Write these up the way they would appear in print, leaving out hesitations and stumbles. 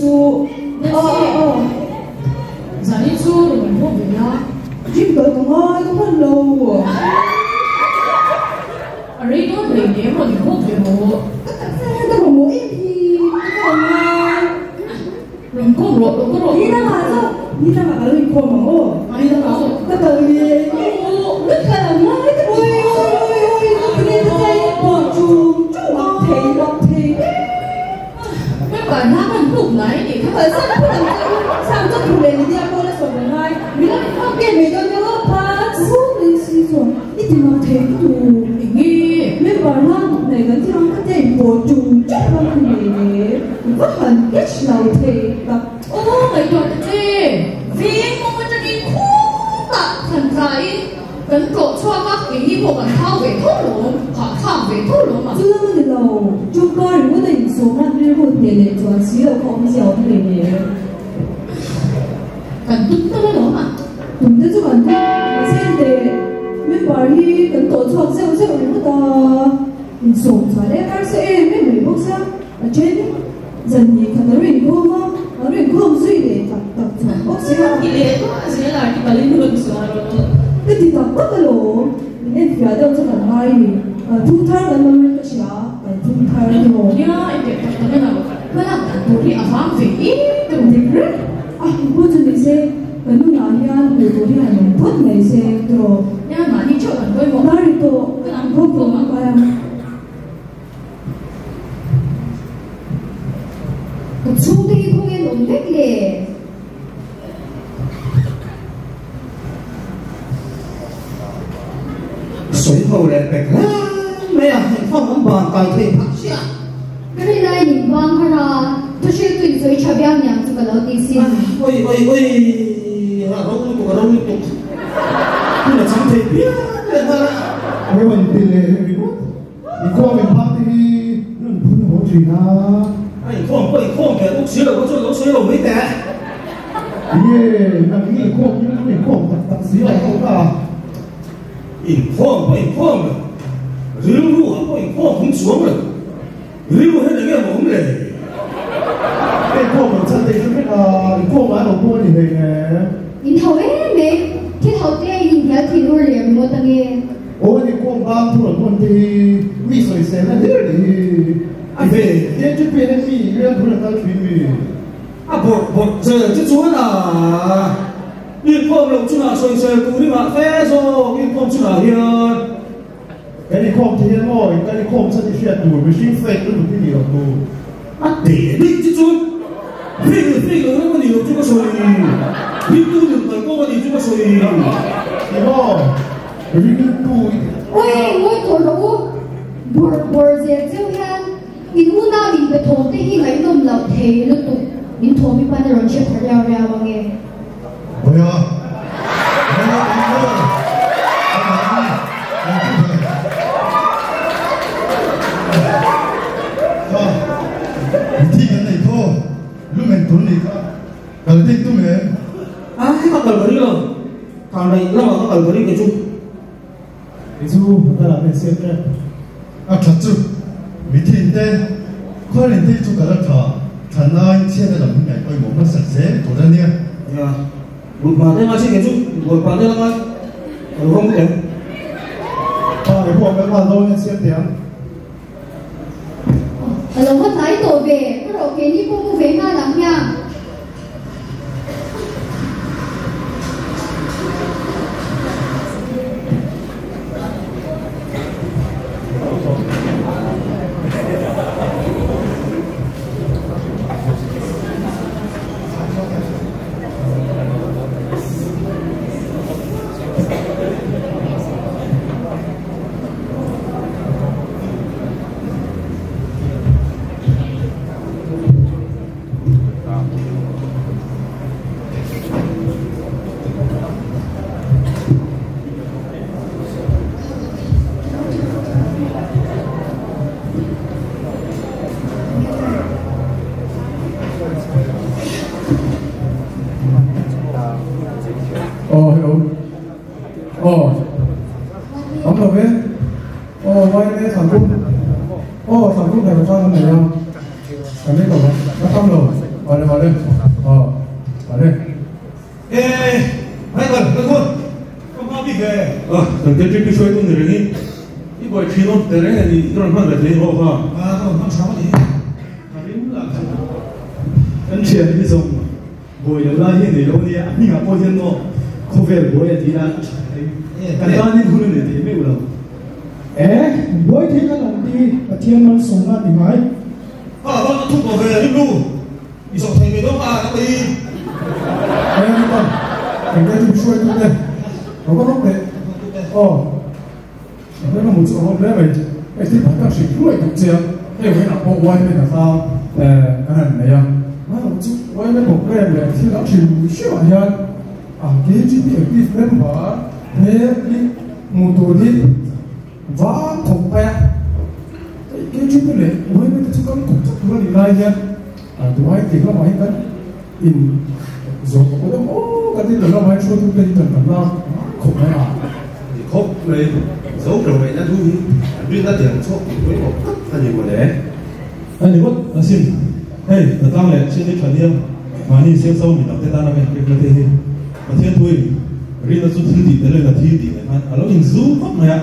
suh. Aw aw aw. Zanin chu rawn inkhawm ve la. Gym kal ka ngai ka hman lo. A rei dawn hlei nem rawn inkhawm ve rawh. Ka taksa hian ka mamawh em hi ka kal ngai. Rawn khawm rawh rawn kawr rawh. Ni dangah zawk ni dangah ka lo inkhawm ang aw. Ni dangah zawk. Ka kal ngei ngei ka kal ang ngai ka ui ui ui ui ka ti ta chei pawh chung chung mak thei mak thei em. Member hna kan hluk lai nih kha. Kal san phut ang che u chang chu thu leh Lydia pawh la sawm ang ngai mi la inkhawm ke mai dawn nia aw pha chhung leh si chuan i ti mak thei lutuk. Enge? Member hna hnuk nei kan thil ang ka tia inpawh chung chung ang ka ni nei hle. Va han catch lo thei tak. Aw ngaihtuah ta che. Veng mawng atangin khutah than tlaiin kan tlawh chhuak a, keini pawh kan thau ve tho lawm, hahthlak ve tho lawm a. Chu lam a ni lo, tawngka ringawt a insawm a, rilru hneh leh chuan si lo kha awmzia awm hlei hle. Kan tum tal alawm a. Tum te chu kan tum, mahse teh member hi kan tawh chhuak zeuh zeuh ringawt a, insawm chhuah leh harsa em em mai bawk sia. A then zan ni khat a rawn inkhawm a, a rawn inkhawm zui leh tak tak chuan bawk si a. Ti leh tuah zel article in rawn chhuah rawh. Ka ti tak tak alawm, min en fiah deuh chu kan ngai ni. Kalphung thar kan awm in ka hria, kalphung thar a ni maw? Nia, i teh tak tak emaw, hmalak dan tur hi a vang ve em tawh. Dik reng a, engpawh chu ni se, kan nunah hian hmuh tur hi han awm phawt mai se tawh. Nia, mahni theuh kan pawimawh. Nari tawh, Kan an khawm tawh ang a. Ka chhungte hi khawnge an awm vek le? Sawi ho leh pek hle mai a, engfang an ban kai thei phah chiah. Ka rin aiin in bang har a, thu hriltu in sawi tha viau niang chu ka lo ti sin. Oi oi oi, a ro lutuk a ro lutuk, hun a chang thei pian leh nghal a. Rawn ti leh ringawt. Inkhawm inphak te hi nun phun haw thin a. A inkhawm pawh inkhawm ve bawk si lo kha chuan lo sawi lo mai teh. Tinge nang hi inkhawm hi an inkhawm tak tak si lo ho ka. Inkhawm pawh inkhawm lo, rilru ah pawh inkhawm hung chuang lo, rilru hian enge maw awm le? Ka inkhawm lo chan te hi vek a, inkhawm ah an awm pawh a ni hlei nem. In hau em em, thil hau te in inhnial thin ur leh ringawt ange. Aw ni kawng bang thu rawn hawn te hi mi sawisel na hlir ni hi. A ve hian chu pian in mi rial bul a kal thin mi. A bawrh bawrh zel chu chuan a inkhawm loh chungah sawisel tur i ngah fe zawk inkhawm chungah hian. Kan inkhawm te hian maw in kan inkhawm chan i hriat tur mihring fake lutuk hi ni lo tur. A teh bik chu chuan fake leh fake lo ram a ni lo chu ka sawi. Ringtu nun kalkawng a ni chu ka sawi. Ti maw? Ringtu i ti. Ui, ngawi tawh rawh u. Bawrh bawrh zel cheu hian in unau in be thawm te hi ngaihnawm loh thei lutuk. Min thawm hi pawn a rawn hre pha riau riau ang e. Bawiha, Bawiha in maw? Ka mahni lo ti ve. Kha, mithi kan nei thaw, lumen tur nih kha. Kal ding tum em? Ai, ka kal ka ring lo. Kang daih lamah ka kal ka ring kei chu. Kei chu hotel ah ka insiam tep. A that chu, mithin te, khualin te chu ka la tha, thanlai chhiatna lam hi ngaih pawimawh hmasak zel tur a nia. Nia, mutma te ngai si kei chu, mutbuai pah te la ngai, ka lo rawng em. Pa, i huam kan nghal dawn insiam teh ang. A lo va tlai tawh ve, ka rawh keini pawh mu ve nghal ang hian. Oh, hello. Aw, awm lo ve. Aw, YMA Thlankhum. Aw, Thlankhum hnaih chuan an nei a. Kan nei tawh lo. Ka tam lo. Awle awle. Aw. Awle. Eh, Michael, kan hun. Ka hma bik ve. Ah, kan KTP hruaitu ni reng in i buai thin awm teh reng a ni, i rawn hman ve thei rawh kha. Ah, ka rawn hman hram a ni. Ka ring lah chu. Kan thian hi zawng buai lo lai hi a nei lo ania, a hmingah pawh hian maw khawvel buai a tih a tha thei. Kan tanin hun a nei thei meuh lo. Eh, buai thei kan awm ti Pathian malsawmna a ti ngai. Ah, rawn a thup ve rimlu. I zawh thei ve dawn a ka ti. Hei a ni ta, kan KTP hruaitu te ka va rawp leh. Aw, ka hmel a hmu chu a rawp hle mai. Hei thil pakhat ka hrilh hluai duh che a, hei vawiinah pawh YMA hna kha kan han nei a. Mahlo chu YMA program leh thil dang hrim hrimah hian a KTP active member hmel hi hmuh tur hi Van thawk mai a, hei KGP leh Uaime te chu kan kawp tlat tur a nih lai hian duhai tih lamah hian kan in zawh kawp deuh aw kan ti ta lamah hian hruaitu te hi kan tam lak khawp mai a. Ni khawp mai, zo ber ngaihna thu hi an rinna tiang chhuak tih pawimawh tak a ni mawle. A ni ngawt asin, hei Natlang leh Chin-i tha nia mahni siamsa mi dangte tana ka inpekna te hi Pathian thuin rinna chu thil tih tel in a thi tih leh khan a lo inzum khawp mai a,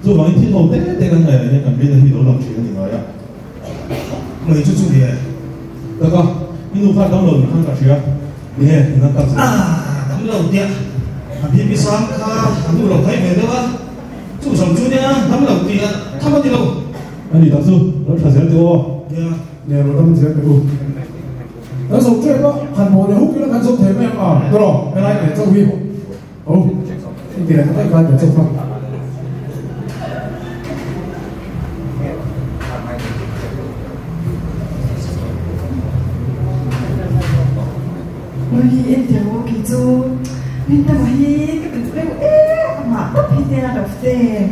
chuvangin thil ho te te kan ngaihah hian kan rinna hi lo lang thin a ni ngai a. Mai chu chu nge? Taka, i nu kha damlo ni khan ka hria, ni nge in an tak zel? Ah, damlo tia a BP sang kha a nu lo khai ve deuh a, chu zawng chu nia damlo tih a tham a ni lo. A ni tak chu, lo tha zel teh aw. Nia, nia lo dam zel teh u. Kan zo tep a, han bawh leh huk ila kan zo thei mai ang a, tawrh aw, helai leh chauh hi ho inti leh khat kai leh chauh kha. Ui en teh aw kei chu Rintama hi ka duh reuh em amah tawp hi te a lo ten.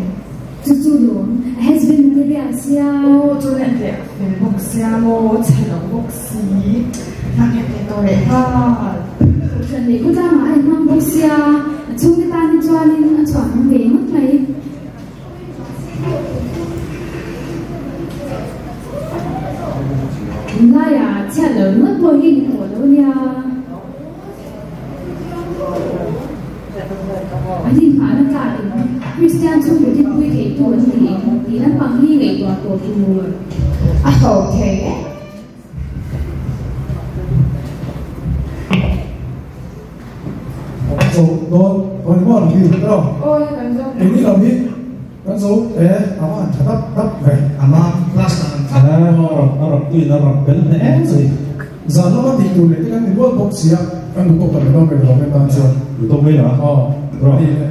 Chu chu lawm a has been material sia. Aw chu le leh a fel bawk sia maw chhe lo bawk si hna nghet leh tawh leh nghal. Kohhran leh khawtlangah a inhmang bawk sia a chhungte tan hi chuanin a chhuah awm ve ngawt mai. Tunlaiah chhiat lo ringawt pawh hi ni tawh lo nia. An inhahna tlakin Kristian chhungkaw dinpui theitu an ni tih lampang hi ngaihtuah tawh tur. A ho thei e. Zo dawn dawn maw lam hi ro. Aw kan zo. Eng ni lam hi kan zo e ama an tha dap dap ve. Ama class an tha. A rap tuin a rap bel hle mai. Zan lama tih tur leh te kan ni rual bawk sia, kan duh tawk ta mai dawn ve lo tan chuan. Duh tawk mai la. Aw, ni e.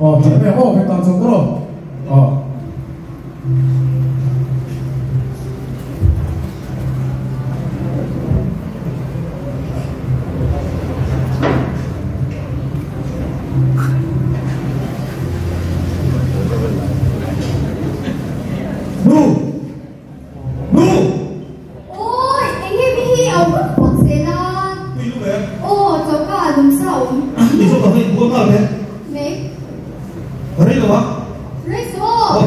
Aw, tih mai ang aw kan tan chuan ka raw. Aw. Nu! Nu! Awi, eng nge mi hi au vak vak zel a? Pui lu ve. Aw, choka ah lung sa awm. Ni zawk ang hei, bual nghal ve. Mai. Rei lo a. Rei suh aw.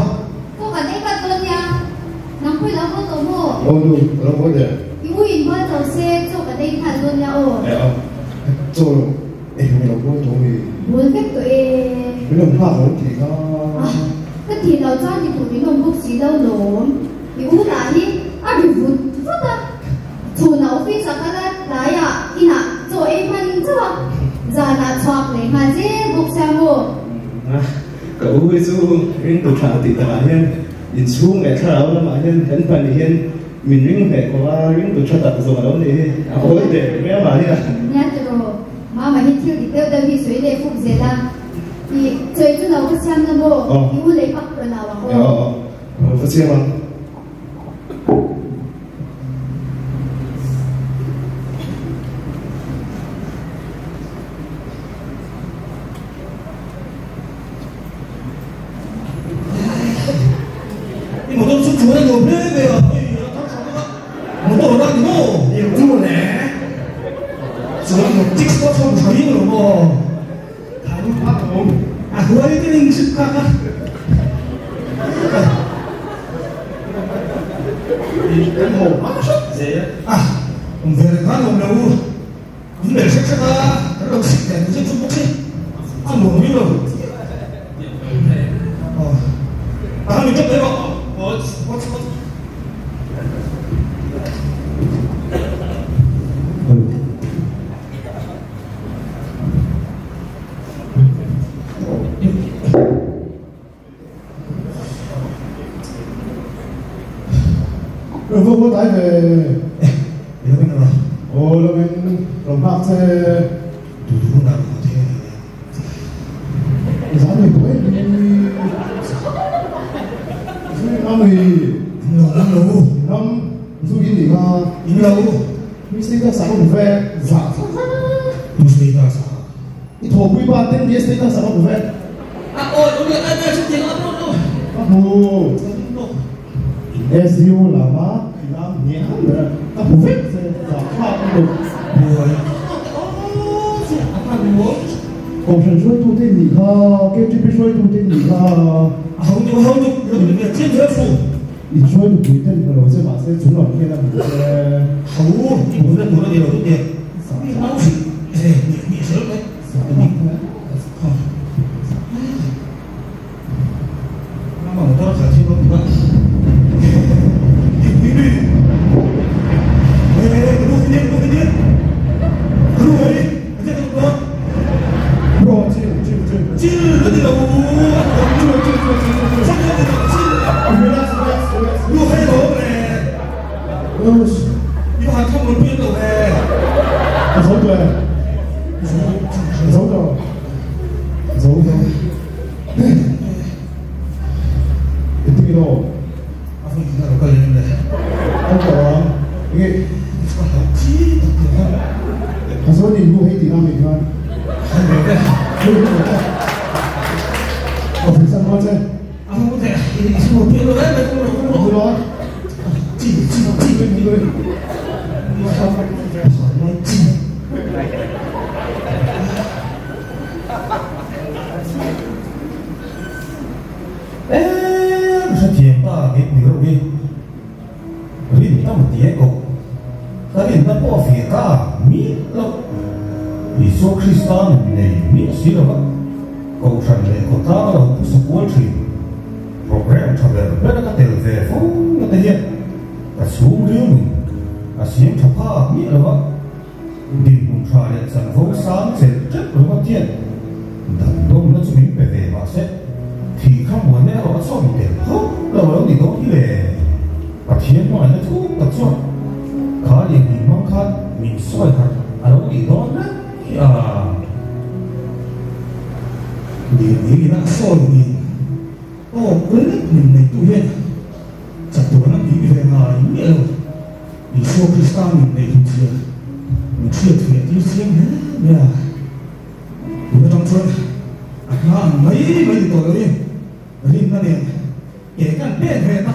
Aw kan ei vat dawn nia. Nang pawh i lo haw tawh maw? Aw nu, ka lo haw der. I u in bual tawh se, chaw kan ei nghal dawn nia aw. Eh aw, chaw lo ei hmel lo bual tawh mi. Bual vek tawh e. Min lo nghak lo tih kha. Ah, ka tih loh chuan ti tur min awm bawk si lo lawm. I u lah hi a ri vut vut a, chhunah office ah kal a, tlaiah inah chaw ei hman chauh a, zanah chhuak leh nghal zel bawk sia maw? Ka u hi chu ringtu tha tih takah hian inchhung leh thlarau lamah hian kan pahnih hian min ring hleh khawp a, ringtu tha tak zawng a lo nih hi, a hawi der mai a mahni a. Nia tiraw, mama hi thil dik deuh deuh hi sawi leh fuk zel a, i chawi chu lo ka siam na maw, i u lei pak rawn au ang aw. Ka chiang a. I motor chu chuan a nuam hle mai a, hei a thar tha bawk a, motor a ni maw? Ni lo chu le. Chuan motor pawh chhawm tha viau lo maw? Thang phak a awm. A huai te ning chip kha kha. Kan ho hma hrat zel. Ah. Awm ve reng khan awm lo u. An bel hrek hrek a, kan lo sik leh duh zet zut bawk si. A nuam viau lo. Aw. Tahan min ṭawp mai rawh. Coach, coach, coach. Vô vô tái về Ô lo bên lòng bạc che Tu tu na ko te Giá người tuổi Năm thì Năm lo Năm Du ghi nỉ ha In lo Mi status sa ko ve Dạ Tu status sa I thổ quy ba tên đi status sa ko ve À ôi ôi ai ai xin tiền lắm luôn Các bù SU là má làm nhẹ rồi các bù vết giả khoa cũng được Buổi Cộng sản suy tu tên gì ha, KGB suy tu tên gì ha. Hậu nhục hậu nhục rồi mình chiến thế phụ.你说的不对，我这马是主脑片那不是？ 好，我那我那点我都点。你老是，哎，你你谁来？你，好。那么我到小区都不管。你你，哎哎，路边路边，路边，这个路。不，进进进。进了的路，进进进进进。进进。路黑路嘞，你还看我边路嘞？走对，走走，走走。你听到？阿峰，你那个人嘞？我讲，你，他说你路黑地方没看？没的。我平常我在。阿峰，我在，你是我边路来来，我我我。进进进对。好来进。哎，是天大给你肉给，你那么点个，那你那不费大米了，你说 Krista 你米死了吧？cầu thần lệ của ta là cũng sụp quân thủy program cho về bên các tiền về phố người ta hiện cả xuống riêng mình à xiêm thập ha mi là vậy đi cùng trà lệ sản phố sáng sẽ rất là bất thiện đàn đông nó chỉ mình về về mà sẽ thì không muốn nè họ cho mình tiền không đâu đâu thì đó thì về và thiên mà nó thu tập cho khá liền mình mong khát mình soi hạt à đâu thì đó đấy à 你你那soi mình ô cái mình này tu hiện chặt tuổi nó bị về ngài nghĩa rồi你说 Krista mình này tu chia mình chia thuyền đi riêng hết nha tụi nó trong chuỗi à nó mấy mấy tuổi rồi đi nó liền kể cả biết về nó